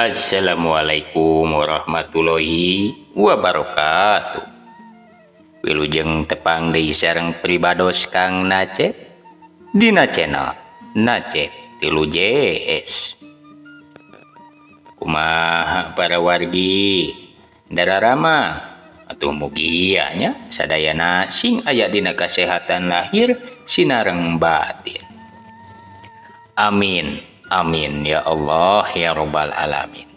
Assalamualaikum warahmatullahi wabarakatuh. Wilujeng tepang deui sareng pribados Kang Nacep dina channel Nacep 3 JS. Kumaha para wargi dararama atuh mugia nya sadayana sing aya dina kasehatan lahir sinareng batin. Amin. Amin ya Allah ya Robbal alamin.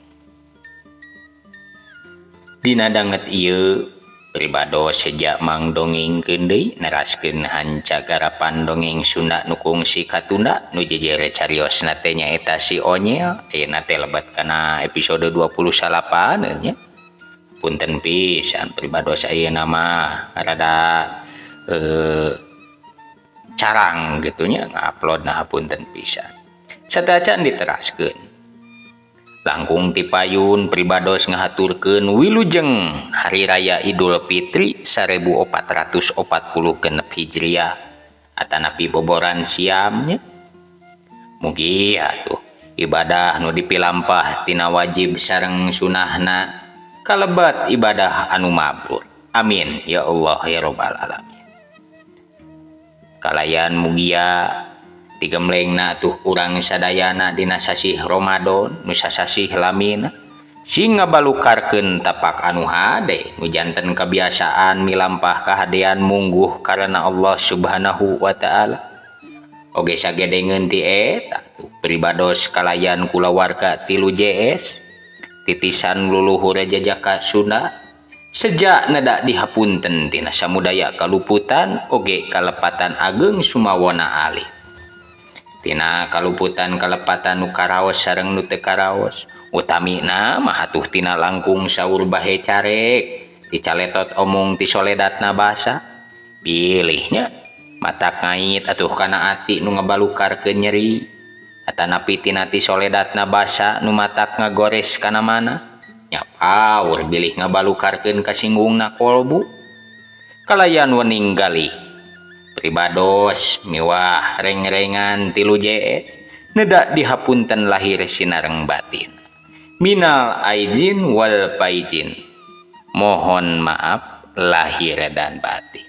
Dina danget ieu pribados sejak mang dongengkeun deui neraskeun hanca garapan dongeng Sunda nu kungsi katunda nu jejere cariosna teh nyaeta si Onyel. Ayeuna teh lebet kana episode 28 nya. Punten pisan pribados ayeuna mah rada carang gitu nya ngupload nah punten pisan. Satacan diteraskeun. Langkung tipayun pribados ngahaturkeun wilujeng Hari Raya Idul Fitri 1446 Hijriah atanapi boboran siamnya. Mugi atuh ibadah nu dipilampah tina wajib sareng sunahna kalebat ibadah anu mabrur. Amin ya Allah ya Robbal alamin. Kalayan mugia digemlengna tuh urang sadayana dina sasih Ramadan nu sasasih lamina sing ngabalukarkeun tapak anu hade nu janten kebiasaan milampah kahadean mungguh karena Allah Subhanahu wa taala. Oge sagedengeun ti eta tuh pribados kalayan kulawarga 3 JS titisan luluhur jajaka Sunda sejak nedak dihapunten tina samudaya kaluputan oge kalepatan ageng sumawona alit. Tina kaluputan kalepatan nu karaos sareng nu teu karaos utamina mah atuh tina langkung saur bahe carek dicaletot omong ti soledatna basa pilihnya mata ngait atuh kana ati nu ngabalukarkeun nyeri atanapi tina ti soledatna basa nu matak ngagores kana mana nya paur bilih ngabalukarkeun kasinggungna kolbu kalayan wening galih pribados miwah reng-rengan 3 JS nedak dihapunten lahir sinareng batin minal aizin wal faizin, mohon maaf lahir dan batin.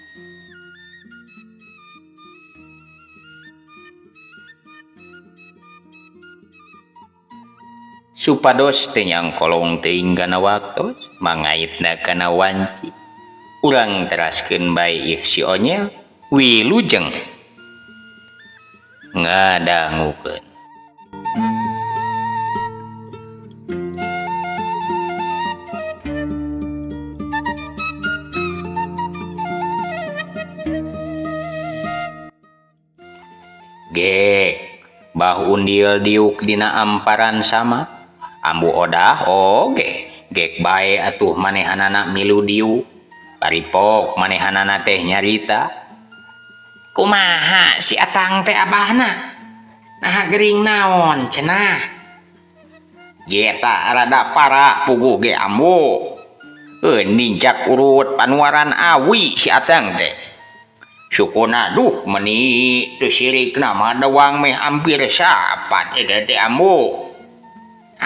Supados teu nyangkolong teuing kana waktos mangaitna kana wanci urang teraskeun bae ieu si Onyel. Wilujeng ngadangukeun. Gek bah undil diuk dina amparan sama ambu odah oge gek bae atuh manehanana milu diuk paripok manehanana teh nyarita. Kumaha si Atang teh abahna? Nah gering naon cenah? Jeta rada parah puguh ge ambu. Nincak urut panuaran awi si Atang teh. Sukuna duh meni teu sirikna mah dewang meh hampir sapat eta teh ambu.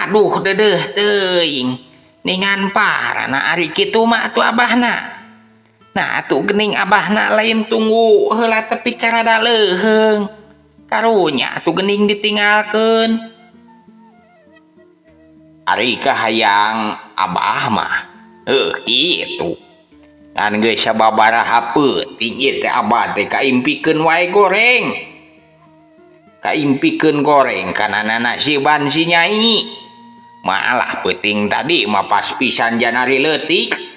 Aduh dedeuh teuing. Ningan parana ari kitu mah atuh abahna. Nah atuh gening abahna lain tunggu heula tepi ka rada leuheung. Karunya atuh gening ditinggalkeun. Ari kahayang abah mah kitu. Ngan geus sababaraha peuting ieu teh abah teh kaimpikeun wae goreng. Kaimpikeun goreng kana nasiban si Nyai. Malah peuting tadi mah pas pisan janari leutik.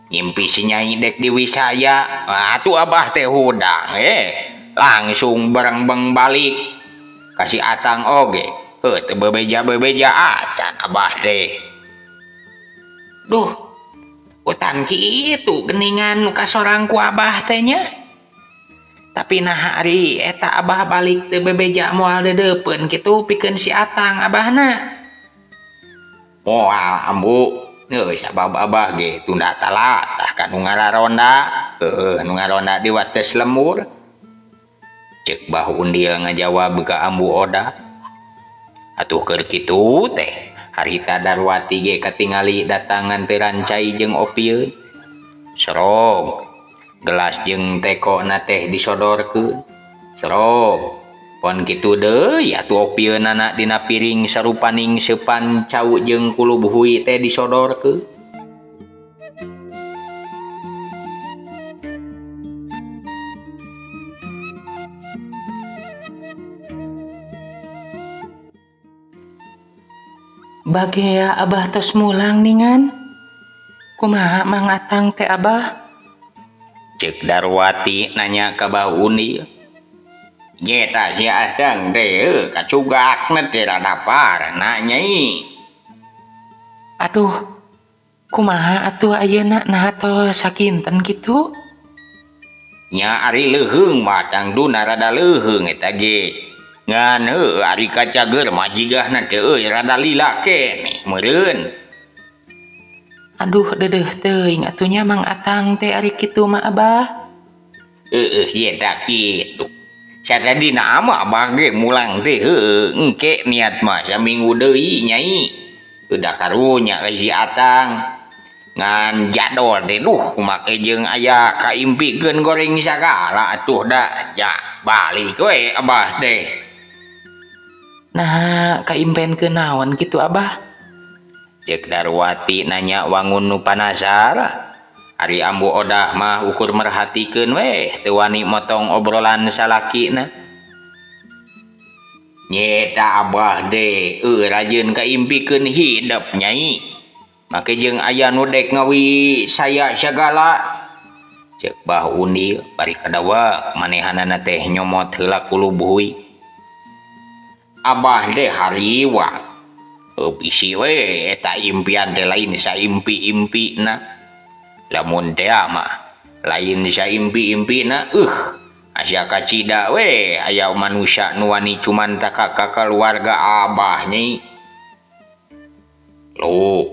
Ngimpi si Nyai dek diwisaya, atuh abah teh hudang langsung berengbeng balik. Kasih Atang oge, teu bebeja-bebeja acan abah teh. Duh, utan kitu geningan nu kasorang ku abah teh nya. Tapi nah ari eta abah balik teu bebeja moal dedeupeun kitu pikeun si Atang abahna. Moal ambu. Geus sabab abah ge tunda talatah ka nu ngararonda, nu ngaronda di wates lembur. Cek bah undil ngajawab ka ambu oda. Atuh keur kitu teh Harita Darwati ge katingali datang nganteran cai jeung opieun. Serog gelas jeung teko na teh disodorkeun. Serog pon kitu deui atuh opieunana dina piring sarupaning seupan cau jeung kulub hui teh disodorkeun. Bagea abah tos mulang ningan. Kumaha Mang Atang teh abah? Cek Darwati nanya ka Bah Undil. Nyeta si Atang teh kacugakna teh rada parna nyai. Aduh, kumaha atuh ayeuna naha tos sakinten kitu? Nya ari leuheung mah tangduna rada leuheung eta ge. Ngan heuh ari kacager mah jigahna teh euy rada lila keneh meureun. Aduh deudeuh teuing atuh nya Mang Atang teh ari kitu mah abah. Heueuh ye da kitu. Satadina mah abah ge mulang teh heueuh engke niat mah saminggu deui nyai. Udah karunya ka si Atang. Ngan jadol teh duh make jeung aya kaimpikeun goreng sagala atuh da ja balik we abah teh. Nah, kaimpenkeun naon kitu abah? Cek Darwati nanya wangun nu panasara. Ari Ambu Odah mah ukur merhatikeun weh teu wani motong obrolan salakina. Nyeta abah deh rajin kaimpikeun hidep nyai. Make jeung aya nu dek ngawi saya sagala. Cek Bah Undil bari kadawa manehanana teh nyomot heula kulub hui. Abah deh hariwa. Bisi we eta impian teh lain saimpi-impina. Lamun teh mah lain saimpi-impina asa kacida we aya manusia nu wani cuman taka ka keluarga abah nyai. Loh,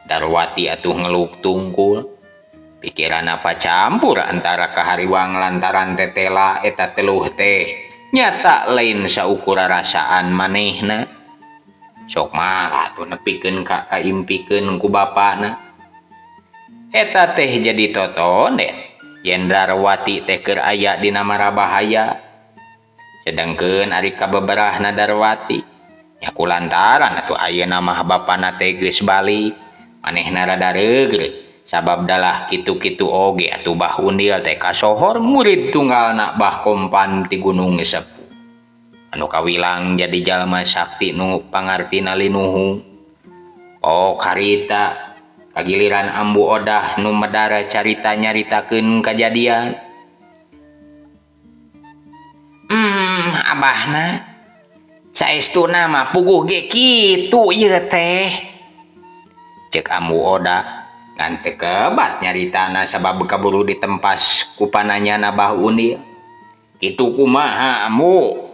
Darwati atuh ngeluk tungkul. Pikiran apa campur antara kahariwang lantaran tetela eta teluh teh. Nyata lain saukur rasaan manehna. Sok malah tuh nepikeun ka kaimpikeun ku bapana. Eta teh jadi totonen. Yen Darwati teh keur aya dina marabahaya. Sedengkeun ari kabeberahna Darwati. Nya kulantaran atuh ayeuna mah bapana teh geus balik. Manehna rada reugreut. Sabab dalah kitu-kitu oge atuh Bah Undil teh kasohor murid tunggalna Bah Kompan ti Gunung Sepuh. Anu kawilang jadi jalma sakti nu pangartina linuhung. Oh karita kagiliran Ambu Odah nu medara carita nyaritakeun kajadian. Abahna saestuna mah puguh ge kitu ieu teh. Cek Ambu Odah ngan teu kebat nyaritana sabab kaburu ditempas ku pananyana Bah Undil. Kitu kumaha Ambu?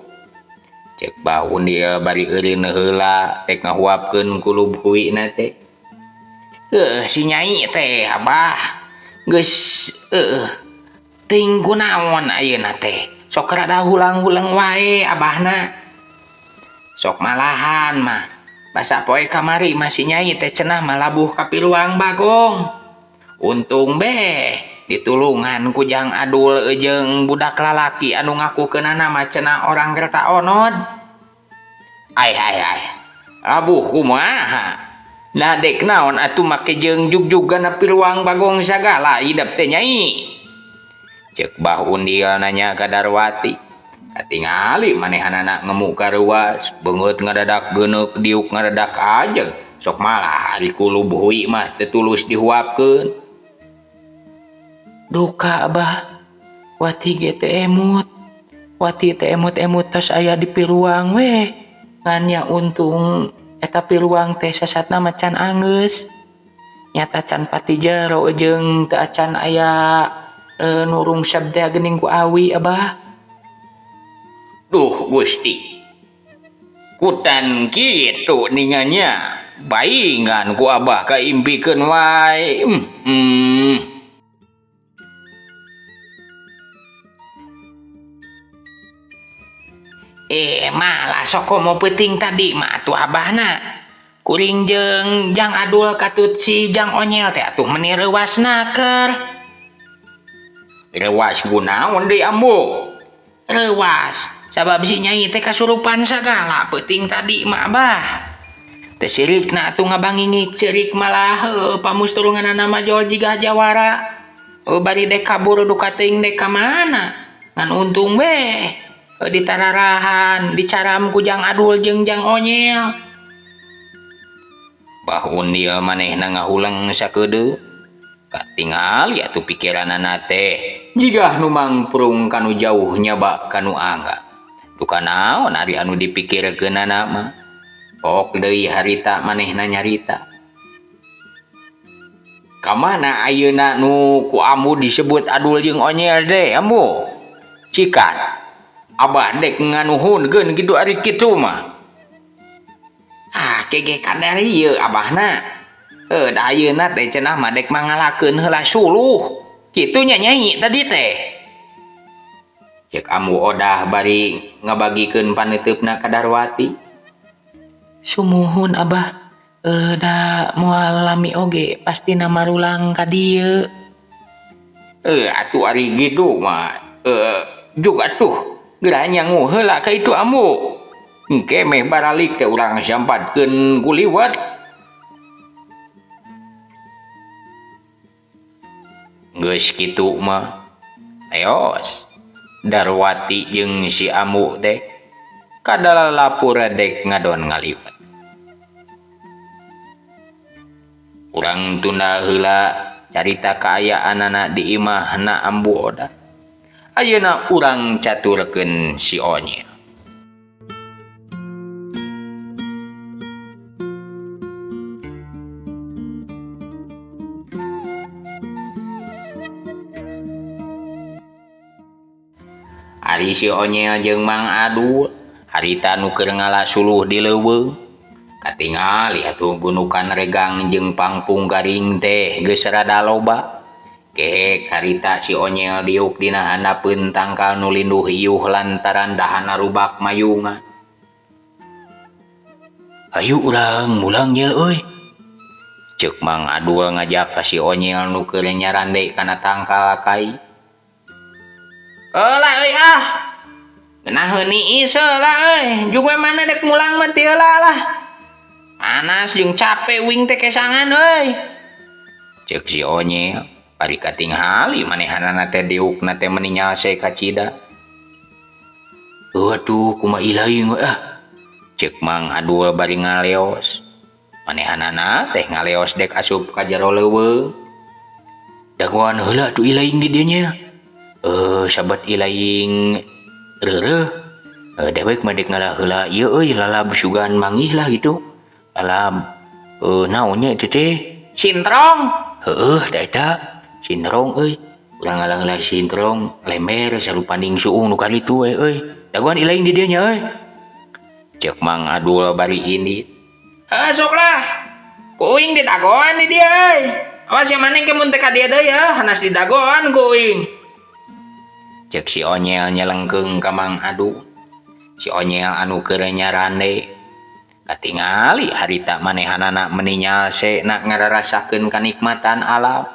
Cek Bah Undil bari eureun heula rek ngahuapkeun kulub huina teh. Si nyai teh abah geus teuing kunaon ayeuna teh. Sok rada hulang-hulang wae abahna. Sok malahan mah basa poe kamari mah si nyai teh cenah malabuh ka piluang Bagong. Untung beh ditulungan ku Jang Adul jeung budak lalaki anu ngakukeunana mah cenah orang Kerta Onod. Ai ai ai. Abuh kumaha? Nah dek naon atuh make jeung jugjugana piluang Bagong sagala hidep teh nyai. Cek Bah Undil nanya ka Darwati. Katingali manehanana ngemu karuas, beungeut ngadadak geuneuk diuk ngadadak ajeg. Sok malah ari kulub hui mah teu tulus dihuapkeun. Duka abah, wati ge teu emut. Wati teu emut-emut tos aya di piluang we. Ngan nya untung eta piluang teh sasatna mah can anggeus. Nyata can pati jero jeung teu acan aya nurung sab teh geuning ku awi abah. Duh Gusti. Kutan kitu ninganya. Baingan ku abah kaimpikeun wae. Malah sok komo peuting tadi mah atuh abahna. Kuring jeung Jang Adul katut si Jang Onyel teh atuh meni reuwas naker. Reuwas gunaon deui ambu? Reuwas sabab si Nyai teh kasurupan sagala peuting tadi mah Abah. Teu sirikna atuh ngabangingik ceurik malah pamusturunganana majol jiga jawara. Bari dek kabur duka teuing dek ka mana? Ngan untung we ditararahan dicaram ku Jang Adul jeung Jang Onyel. Bah undil manehna ngahuleng sakedeung. Katingali atuh pikiranana teh jigah nu mangprung kanu jauh nyaba kanu angga. Duka naon ari anu dipikirkeunana mah. Pok deui harita manehna nyarita. Kamana ayeuna nu ku ambu disebut Adul jeung Onyel deh ambu? Cikan abah dek nganuhunkeun kitu ari kitu mah. Ah kege kadar ieu abahna. Da ayeuna teh cenah mah dek mangalakeun heula suluh. Kitu nya Nyai tadi teh. Cek ambu Odah bari ngabagikeun paneuteup ka Darwati. Sumuhun abah. Da moal lami oge pastina marulang ka dieu. Atuh ari kitu mah juk atuh geura nyangu heula ka itu ambu. Engke meh baralik teh urang sampatkeun ku liwat. Geus kitu mah teos Darwati jeung si ambu teh kadalalapur dek ngadon ngaliwat. Urang tunda heula carita kaayaanana di imahna ambu Odah. Ayeuna urang caturkeun si Onyel. Ari si Onyel jeung Mang Adul harita nu keur ngala suluh di leuweung. Katingali atuh gunukan regang jeung pangpung garing teh geus rada loba. Kehek harita si Onyel diuk dina handapeun tangkal nu linduh iuh lantaran dahana rubak mayungan. Hayu urang mulang nyel euy. Ceuk Mang Adul ngajak ka si Onyel nu keur nyarande kana tangkal kai. Heula euy ah. Ngeunah niis heula euy. Jug we mana dek mulang mah ti heula lah. Panas jeung capek wing teh kesangan euy. Ceuk si Onyel bari katinghali manehanana teh diukna teh meni nyalse kacida. Aduh kumaha ilaing we ah. Ceuk Mang Adul bari ngaleos. Manehanana teh ngaleos dek asup ka jero leuweung. Dagoan heula atuh ilaing di dieu nya. Sabat ilaing reureuh. Dewek mah dek ngalah heula ieu euy lalab sugan manggih lah gitu. Lalab naonnya itu teh? Sintrong. Heueuh da eta sintrong euy. Urang ngalah-ngalah sintrong lember sarupaning suung nu karitu we euy. Dagoan ilaing di dieu nya euy. Ceuk Mang Adul bari indit. Heuh sok lah. Ku uing didagoan di dieu euy. Awas ya maneh ke mun teh ka dieu deui ya, hanas didagoan ku uing. Ceuk si Onyel nyelengkeung ka Mang Adul. Si Onyel anu keur nyarande katingali harita manehanana meni nyalse na ngararasakeun kanikmatan alam.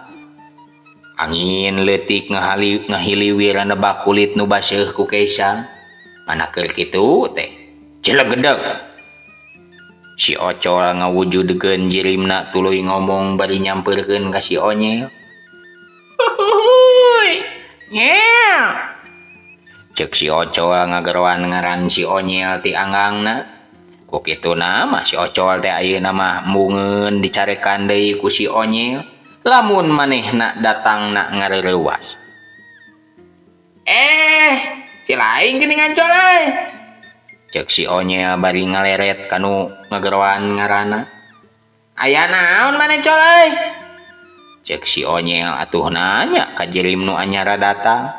Angin leutik ngahiliwir nebak kulit nu baseuh ku kesang. Mana keur kitu teh celegedeg. Si Ocol ngawujudkeun jirimna tuluy ngomong bari nyampeurkeun ka si Onyel. Huhuy. Nyel. Ceuk si Ocol ngageroan ngaran si Onyel ti anggangna. Ku kituna mah si Ocol teh ayeuna mah embungeun dicarekan deui ku si Onyel lamun manehna datangna ngareurewas. Si lain geuningan Col euy. Ceuk si Onyel bari ngaleret kanu ngageroan ngaranna. Aya naon maneh Col euy? Ceuk si Onyel atuh nanya ka jirim nu anyara datang.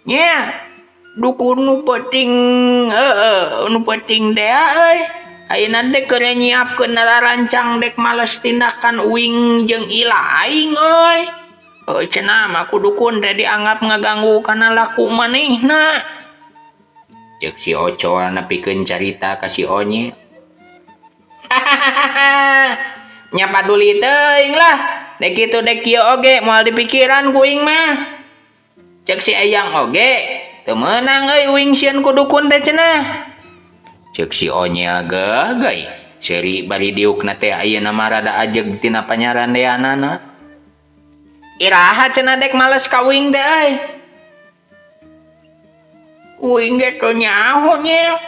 Nya, dukun nu penting nu penting teh euy. Ayeuna teh keur nyiapkeun narancang dek males tindakan uing jeung ilaing euy. Cenah mah ku dukun teh dianggap ngaganggu kana laku manehna. Cek si Ocol nepikeun carita ka si Onyel. Nya paduli teuing lah. Dek kitu dek kieu oge moal dipikiran ku uing mah. Cek si Eyang oge teu meunang euy uing sieun ku dukun teh cenah. Cek si Onyel geugeuy seuri bari diukna teh ayeuna mah rada ajeg tina panyarandeanana. Iraha cenah dek males ka uing teh euy. Uing ge teu nyaho nyel.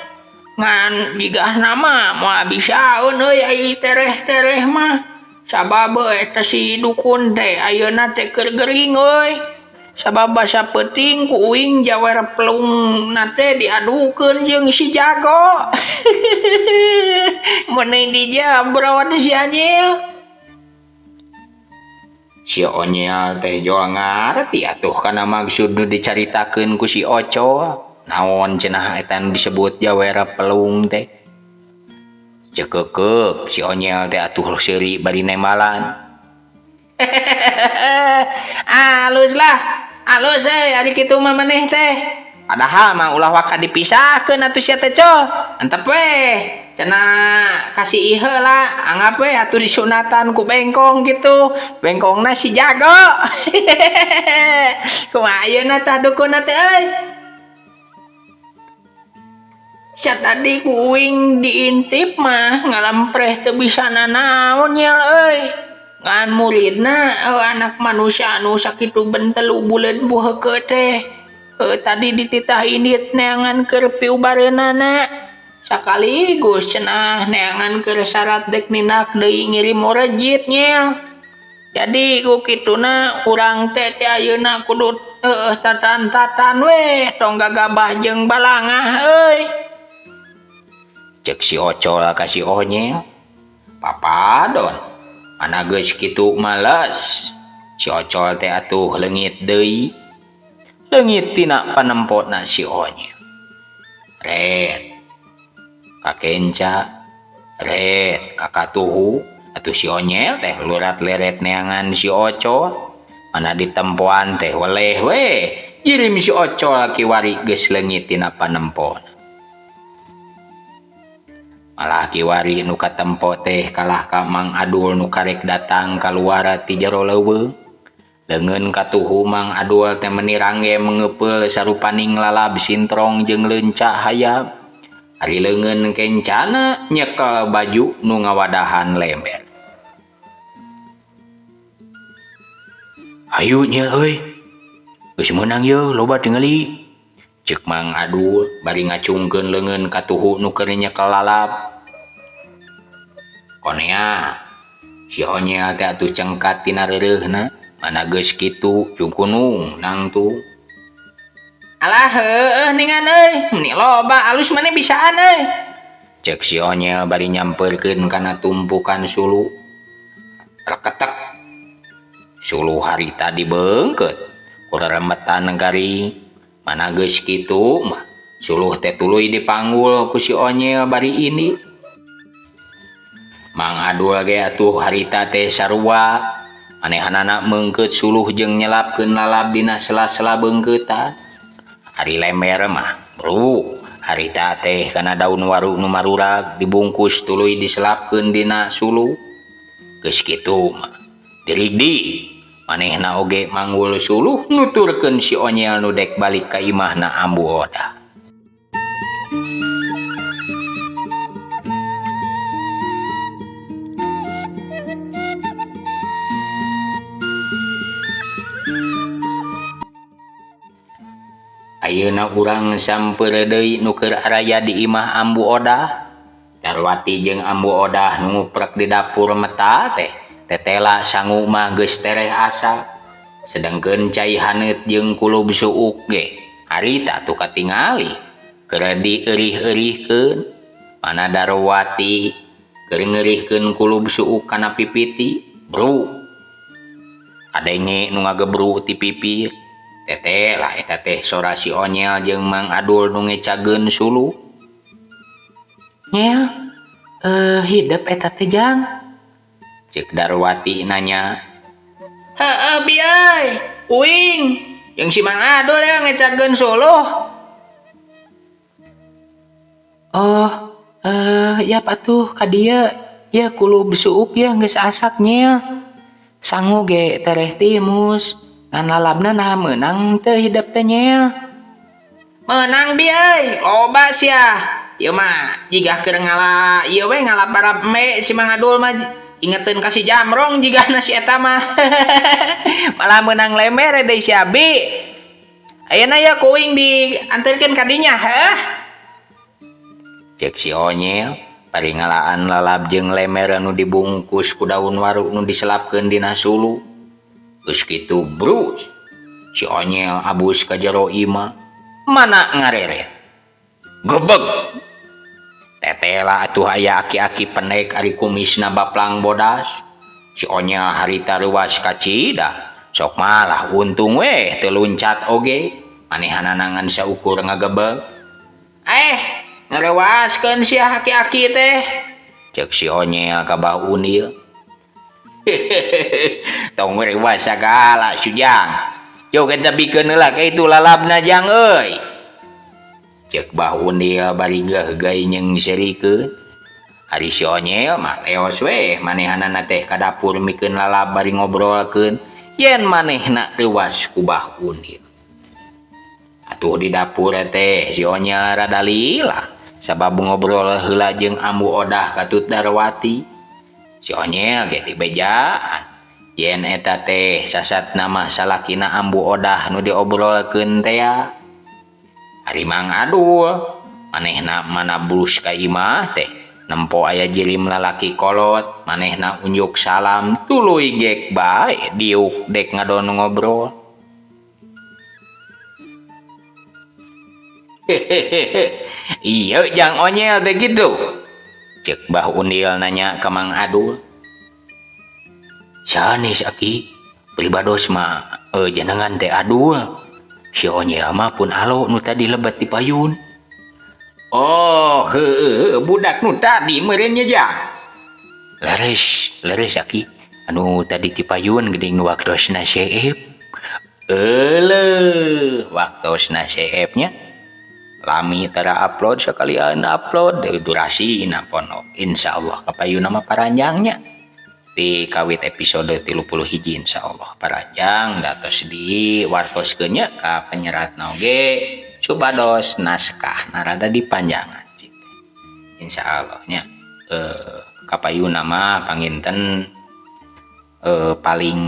Ngan jigahna mah moal bisaeun euy ai tereh-tereh mah. Sabab eta si dukun teh ayeuna teh keur gering euy. Sabab basa peuting ku uing jawer pelungna teh diadukeun jeung si Jago. Meuni dijabrot si Anyil. Si Onyel teh jol ngarti atuh kana maksud nu dicaritakeun ku si Ocol. Naon cenah eta nu disebut jawera pelung teh. Cekekeuk si Onyel teh atuh seuri bari nembalan. Alus lah, alus euy ari kitu mah maneh teh. Padahal mah ulah waka dipisahkeun atuh sia teh Col. Antep we. Cenah kasih heula anggap we atuh disunatan ku bengkong gitu. Bengkongna si Jago. Kumaha ayeuna tah dukunna teh euy. Sia tadi ku uing diintip mah ngalampreh teu bisa nanaon nyel euy. Ngan muridna anak manusia anu sakitu bentelu buleud buheukeut teh. Tadi dititah indit neangan keur piubareunana. Sakaligus cenah neangan keur syarat dek nindak deui ngirim orejit nyel. Jadi ku kituna urang teh teh ayeuna kudu tatan-tatan we tong gagabah jeung balangah euy. Cek si Ocol ka si Onyel. Papadon mana geus kitu males. Si Ocol teh atuh leungit deui. Leungit tina panempona si Onyel. Ret kakenca, ret kakatuhu. Atuh si Onyel teh lurat leret neangan si Ocol. Mana ditempoan teh weleh we. Jirim si Ocol kiwari geus leungit tina panempona. Malah kiwari nu katempo teh kalah ka Mang Adul nu karek datang kaluar ti jero leuweung. Leungeun katuhu Mang Adul teh meuni rangge mengepeul sarupaning lalab sintrong jeung leunca hayam. Ari leungeun kencana nyekel baju nu ngawadahan lember. Hayu nya euy. Geus meunang yeuh loba tingali. Ceuk Mang Adul bari ngacungkeun leungeun katuhu nu keur nyekel lalap. Konea si Onyel teh atuh cengkat tina reureuhna, mana geus kitu jungkunung nangtung. Alah heueuh ningan euy, meni loba alus maneh bisaan euy. Ceuk si Onyel bari nyampeurkeun kana tumpukan sulu. Reketek. Sulu harita dibeungkeut ku reremetan garing. Mana geus kitu mah suluh teh tuluy dipanggul ku si Onyel bari ini. Mang Adul ge atuh harita teh sarua. Manehanana meungkeut suluh jeung nyelapkeun lalab dina sela-sela beungkeutan. Ari lember mah bro, harita teh kana daun waru nu marurag dibungkus tuluy diselapkeun dina suluh. Geus kitu mah dirigdi. Manehna oge manggul suluh nuturkeun si Onyel nu dek balik ka imahna Ambu Odah. Ayeuna urang sampeureuh deui nu keur araya di imah Ambu Odah. Darwati jeung Ambu Odah nu nguprek di dapur meta teh. Tetela sangu mah geus tereh asa. Sedengkeun cai haneut jeung kulub suuk ge harita tuh katingali keur dieurih-eurihkeun. Mana Darwati keur ngeurihkeun kulub suuk kana pipiti, bru. Kadenge nu ngagebru ti pipir. Tetela eta teh sora si Onyel jeung Mang Adul nu ngecageun sulu. Nyel, hidep eta teh jang. Ceuk Darwati nanya. Heeh bi euy, uing jeung si Mang Adul ya ngecageun suluh. Oh, yap atuh ka dieu yeuh kulub suuk yeuh geus asak nyel. Sangu ge tereh timus ngan lalabna naha meunang teu hidep teh nyel. Meunang bi euy, loba sia. Ieu mah jiga keur ngala ieu we ngala barab embe si Mang Adul mah ingeteun ka si Jamrong jigana si eta mah. Malah meunang lember deui si abi. Ayeuna ya kuing dianterkeun ka dinya heuh. Cek si Onyel bari ngalaan lalab jeung lember anu dibungkus ku daun waru nu diselapkeun dina sulu. Geus kitu brus si Onyel abus ka jero imah mana ngareret. Gebeg. Tetela atuh aya aki-aki pendek ari kumisna baplang bodas. Si Onyel harita reuas kacida. Sok malah untung weh teu luncat oge. Manehanana ngan saukur ngagebeg. Ngareuaskeun sia aki-aki teh. Cek si Onyel ka Bah Unil. Tong reuas sagala Sujang. Jauh kita bikeun heula ka itu lalabna jang euy. Cek Bah Unil bari geugeuy jeung serikeun. Ari si Onyel mah leos weh manehanana teh ka dapur mikeun lalab bari ngobrolkeun yen manehna reuas ku Bah Unil. Atuh di dapur teh si Onyel rada lila sabab ngobrol heula jeung Ambu Odah katut Darwati. Si Onyel ge dibejaan yen eta teh sasatna mah salakina Ambu Odah nu diobrolkeun teh ya. Ari Mang Adul manehna mana bulus ka imah teh nempo aya jirim lalaki kolot manehna unjuk salam tuluy gek bae diuk dek ngadon ngobrol. Hehehe iya jang Onyel teh kitu. Cek Bah Unil nanya ka Mang Adul. Sanes aki pribados mah jenengan teh Adul. Si Onyel mah pun alo nu tadi lebet di payun. Oh, heueuh budak nu tadi meureun nya jang. Leres, leres aki. Anu tadi di payun geuning nu waktosna seep. Euleuh, waktosna seep nya. Lami tara upload sekalian upload durasi na pondok. Insyaallah kapayun mah paranjangnya. Di kawit episode 31 insyaallah paranjang datos di wartoskeun nya ka penyeratna oge supados naskah narada dipanjangan. Insyaallah nya kapayun mah panginten paling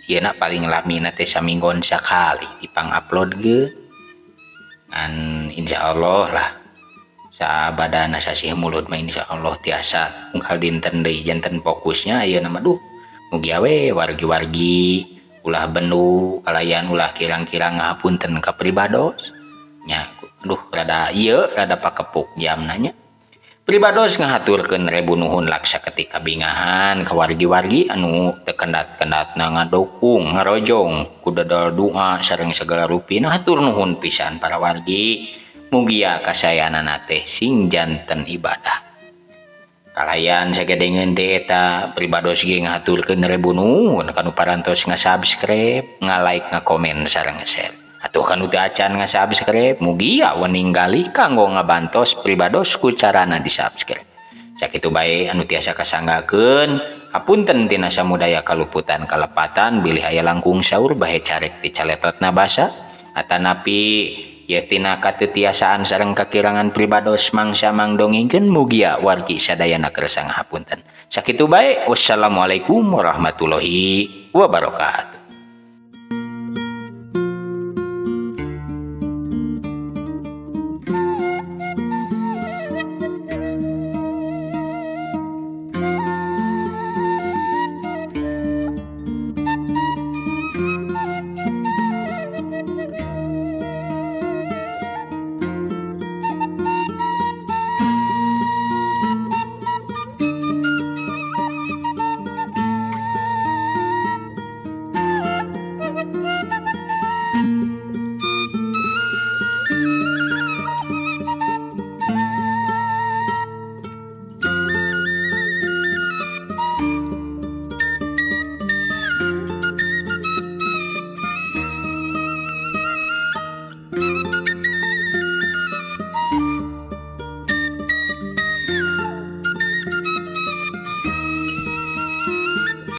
ieu na paling lamina teh saminggon sakali dipang-upload ge. Ngan insyaallah lah sabadana sasih mulut mah insyaallah tiasa unggal dinten deui janten fokusnya ayeuna mah duh mugi we wargi-wargi ulah bendu kalayan ulah kirang-kirang ngahapunten ka pribados nya duh rada ieu rada pakepuk jamna nya. Pribados ngahaturkeun rebu nuhun laksa ketika bingahan ka wargi-wargi anu teu kendat-kendatna ngadukung ngarojong ku dodol doa sareng segala rupina hatur nuhun pisan para wargi. Mugia kasayanana teh sing janten ibadah. Kalayan sagedengeun teh eta pribados ge ngahaturkeun rebu nuhun kanu parantos nga-subscribe, nga-like, nga-komen sareng nge-share. Atuh kanu teu acan nga-subscribe mugia wening galih kanggo ngabantos pribados ku carana di-subscribe. Sakitu bae anu tiasa kasanggakeun, hapunten tina samudaya kaluputan kalepatan bilih aya langkung saur bahe carek ti caletotna basa atanapi ye tina katetiasaan sareng kakirangan pribados mangsa mangdongengkeun mugia wargi sadayana kersa ngahapunten. Sakitu bae, wassalamualaikum warahmatullahi wabarakatuh.